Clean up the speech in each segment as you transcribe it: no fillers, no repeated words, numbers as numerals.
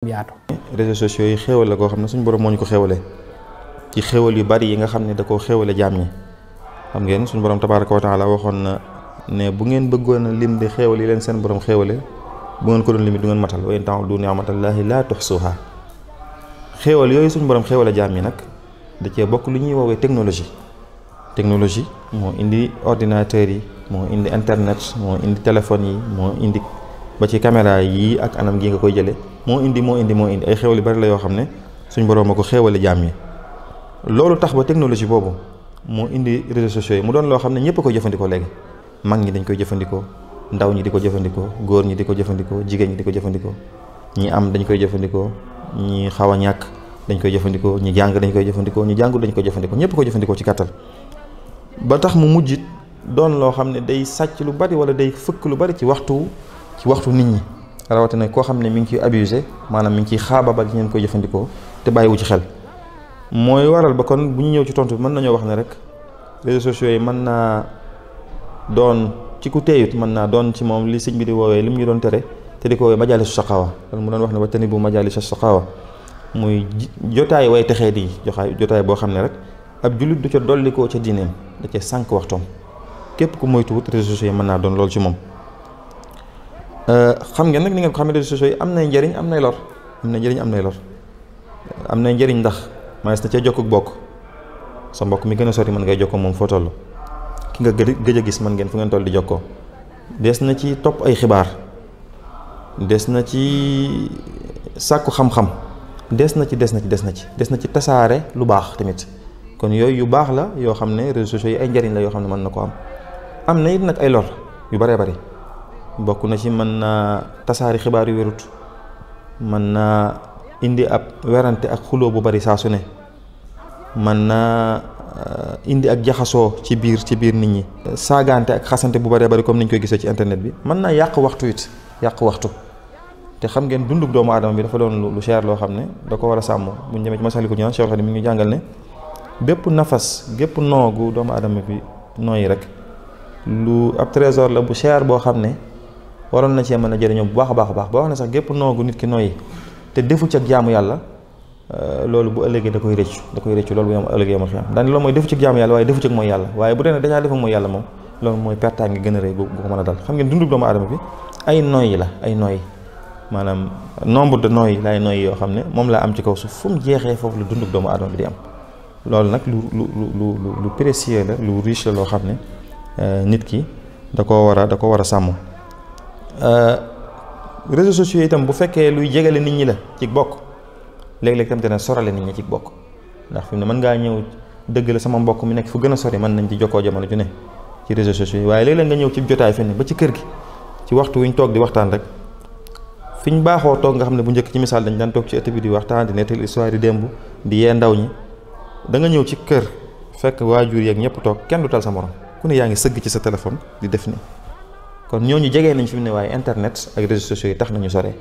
yaatu. réseaux sociaux yi xéewal la koo xam ne suñu borom moo ñu ko xéewalee ci xéewal yu bari yi nga xam ne da koo xéewale jaam ñi. xam ngeen suñu borom tabaaraka wa taala waxoon na ne bu ngeen bëggoon a lim di xéewal yi leen seen borom xéewale bu ngeen ko doon limit du ngeen matal wa in ta'uddu ni'matallahi laa tuhsuha. xéewal yooyu suñu borom xéewale jaam ñi nag da cee bokk lu ñuy woowee technologie moo indi ordinateurs yi moo indi internet moo indi téléphones yi moo indi ba ci caméra yi ak anam gi nga koy jële moo indi ay xéewal yu bari la yoo xam ne suñ borom a ko xéewale jaam ñi. loolu tax ba technologie boobu moo indi réseaux sociaux yi mu doon loo xam ne ñëpp a koy jëfandikoo léegi. mag ñi dañ koy jëfandikoo, ndaw ñi di ko jëfandikoo, góor ñi di ko jëfandikoo, jigéen ñi di ko jëfandikoo, ñi am dañ koy jëfandikoo, ñi xaw a ñàkk dañ koy jëfandikoo, ñi jàng dañ koy jëfandikoo, ñi jàngul dañ koy jëfandikoo, ñëpp ko jëfandikoo ci kàttal. ba tax mu mujjit doon loo xam ne day sàcc lu bari wala day fëkk lu bari ci waxtu nit ñi, rawatina koo xam ne mi ngi ciy abusé, maanaam mi ngi ciy xaababal ci ñeen koy jëfandikoo te bàyyiwu ci xel. mooy waral ba kon bu ñu ñëw ci tontu bi mën nañoo wax ne rek réseaux sociaux yi mën naa doon ci ku teeyut, mën naa doon ci moom li sëñ bi di woowee li mu ñu doon tere te di ko woowee majaalisu saqaawa. loolu mu doon wax ne wattani bu majaalisu saqaawa muy jotaay way texee di jotaay boo xam ne rek ab jullit du ca dollikoo ca diineem, da ca sànq waxtoom. képp ku moytuwut réseaux sociaux yi mën naa doon loolu ci moom. xam ngeen nag ni ngeen ko xam ne réseaux sociaux yi am nay njëriñ am nay lor, am nay njëriñ am nay lor. am nay njëriñ ndax manes na ca jokkuk bokk, sa mbokk mi gën a sori mën ngay jokkoo moom foo toll, ki nga gëj a gis mën ngeen fu ngeen toll di jokkoo. des na ci topp ay xibaar, des na ci sàkku xam-xam, des na ci tasaare lu baax tamit. kon yooyu yu baax la yoo xam ne réseaux sociaux yi ay njëriñ la yoo xam ne mën na ko am na it nag ay lor yu baree bari. bokk na ci mën naa tasaari xibaar yu wérut, mën naa indi ab werante ak xuloo bu bari saa su ne, mën naa indi ak jaxasoo ci biir nit ñi, saagante ak xasante bu bëree bëri comme niñ koy gisee ci internet bi. mën naa yàq waxtu te xam ngeen dunduk doomu aadama bi dafa doon lu cher loo xam ne da ko war a sàmm. bu ñu demee ci Masaalikul Jinaan Cheikh Xadim mi ngi jàngal ne bépp nafas gépp noogu doomu aadama bi nooyi rek lu ab trésor la bu cher boo xam ne waroon na cee mën a jëriñoo bu baax a baax boo xam ne sax gépp noogu nit ki nooyi te defu ci ak jaamu yàlla, loolu bu ëllëgee da koy rëccu loolu bu yom ëllëgee yomal xiyam daan loolu mooy defu ci jaamu yàlla waaye defu ci mooy yàlla. waaye bu dee ne dañaa def mooy yàlla moom loolu mooy pertaan ngi gën a rëy bu ko mën a dal. xam ngeen dundu doomu aadama bi ay noyyi la, ay noyyi maanaam nombre de noyyi laay noyyi yoo xam ne moom laa am ci kaw suuf fu mu jeexee foofu la dundu doomu aadama bi di am. loolu nag lu précieux la, lu riche la loo xam ne nit ki da ko war a sàmm. réseaux sociaux itam bu fekkee luy jegale nit ñi la ci bokk, léeg-léeg itam dana sorale nit ñi ci bokk. ndax fi mu ne mën ngaa ñëw dëgg la sama mbokk mi nekk fu gën a sori mën nañ ci jokkoo jamono ju ne ci réseaux sociaux yi, waaye léeg-léeg nga ñëw ci jotaay fenn ba ci kër gi ci waxtu wi ñu toog di waxtaan rek fi ñu baaxoo toog nga xam ne bu njëkk ci misaal dañ daan toog ci ëtt bi di waxtaan di nettali histoire di démb di yee ndaw ñi. da nga ñëw ci kër fekk waajur yeeg ñëpp toog kenn du tal sa morom, ku ne yaa ngi sëgg ci sa téléphone di def ni. kon ñooñu jegee nañ fi mu ne, waaye internet ak réseaux sociaux yi tax nañu sore.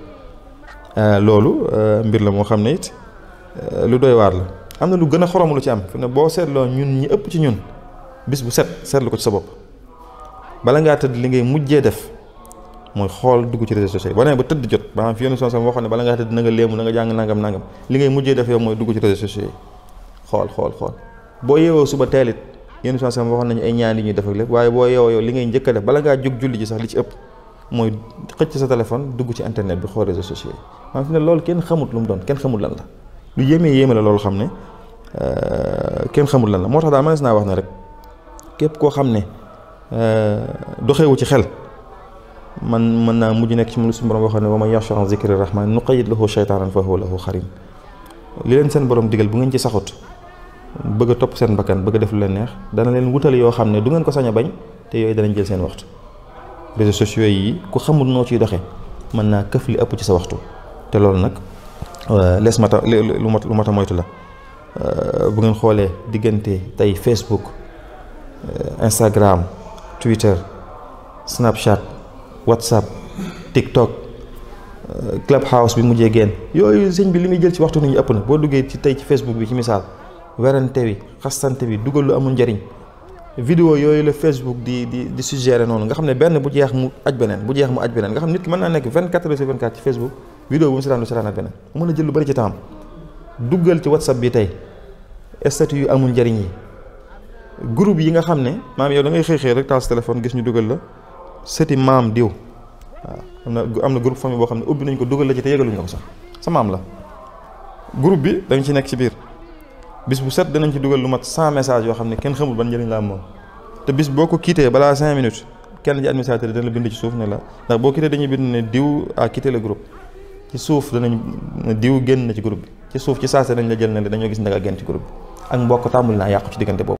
loolu mbir la moo xam ne it lu doy waar la. am na lu gën a xorom lu ci am fi mu ne boo seetloo ñun ñi ëpp ci ñun bis bu set seetlu ko ci sa bopp, bala ngaa tëdd li ngay mujjee def mooy xool dugg ci réseaux sociaux yi. boo nee ba tëdd jot ba xam fi yenn son sama waxoon ne bala ngaa tëdd na nga léemu na nga jàng nangam li ngay mujjee def yow mooy dugg ci réseaux sociaux yi. xool boo yeewoo suba teelit yenn saa sama waxoon nañu ay ñaan yi ñuy def ak lépp, waaye boo yeewoo yow li ngay njëkk a def bala ngaa jóg julli ji sax li ci ëpp mooy xëcc sa téléphone dugg ci internet bi xool réseaux sociaux yi. maanaam fi ne loolu kenn xamut lu mu doon, kenn xamut lan la, lu yéeme la loolu xam ne kenn xamut lan la. moo tax daal mënees naa wax ne rek képp koo xam ne doxewu ci xel mën naa mujj nekk ci mu suñu borom waxoon ne wa man yaxsha an zikri rahman nuqayyid lahu shaytaanan fa huwa lahu qarin. li leen seen borom digal bu ngeen ci saxut bëgg a topp seen bakkan bëgg a def lu leen neex, dana leen wutal yoo xam ne du ngeen ko sañ a bañ te yooyu danañ jël seen waxtu. réseaux sociaux yi ku xamul noo ciy doxee mën naa këf li ëpp ci sa waxtu, te loolu nag lu mat a moytu la. bu ngeen xoolee diggante tey Facebook, Instagram, Twitter, Snapchat, WhatsApp, TikTok, Clubhouse bi mujjee génn, yooyu sëñ bi li muy jël ci waxtu nit ñi ëpp na. boo duggee ci tey ci Facebook bi ci misaal werante wi xastante bi dugal lu amul njariñ, vidéo yooyu la Facebook di suggéré noonu nga xam ne benn bu jeex mu aj beneen nga xam nit ki mën naa nekk 24 heures sur 24 ci Facebook vidéo bu mu seetaan lu seetaanaat beneen mën a jël lu bari ci temps duggal ci WhatsApp bi tey statut yu amul njariñ yi groupe yi nga xam ne maam yow da ngay xëy rek taal sa téléphone gis ñu dugal la sëti maam diw waaw am na groupe famille boo xam ne ubbi nañ ko dugal la ci te yëgaluñ la ko sax sa maam la groupe bi dañ ci nekk ci biir bis bu set danañ ci dugal lu mat 100 messages yoo xam ne kenn xamul ban njëriñ la am moom te bis boo ko quitté balaa 5 minutes kenn ci administrateur dana la bind ci suuf ne la ndax boo quitté dañuy bind ne diw a quitté le groupe ci suuf danañ diw génn na ci groupe bi ci suuf ci saase dañ la jël ne la dañoo gis ne nga génn ci groupe bi ak mbokk tàmbali naa yàqu ci diggante boobu